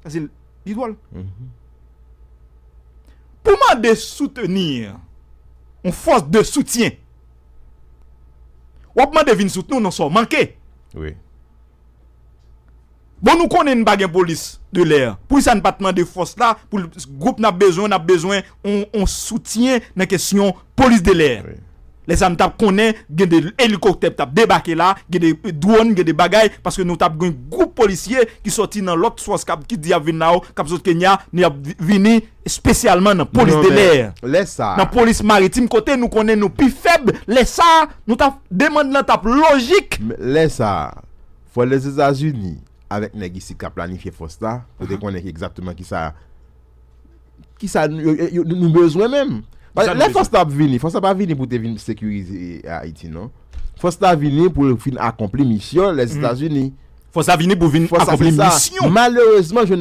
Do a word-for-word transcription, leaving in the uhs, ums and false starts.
Paske li dwòl. Pou mande soutenir yon fòs de soutyen, w ap mande vin soutni w nan sa w manke. Wi. Bon, nou konnen n pa gen polis de lè. Poukisa n pa t mande fòs la pou l- gwoup n ap bezwen, n ap bezwen yon, yon soutyen nan kesyon polis de lè. Wi. Lè sa n t ap konnen gen de elikoptè k t ap debake la, gen de dwòn, gen de bagay, paske nou t ap gen gwoup polisye ki sòti nan lòt fòs k ap ki di y ap vin la yo, k ap sot Kenya, nou y ap vi- vini espesyalman nan polis Non, de men, lè. Lè sa. Nan polis maritim kote nou konnen nou pi fèb, lè sa nou t ap demann lan t ap lojik. Lè sa. Fò Lèzetazini avèk nèg isit k ap planifye fòs la pou te konnen ki egzakteman ki sa ki sa nou, yo- yo- nou bezwen menm. Ki sa nou Lè bezwen? Fòs la ap vini, fòs la pa vini pou te vin sekirize Ayiti non. Fòs la vini pou l fin akonpli misyon Lèzetazini. Fòs la vini pou vin Fòs la se akonpli sa. Misyon. Malerezman, jwenn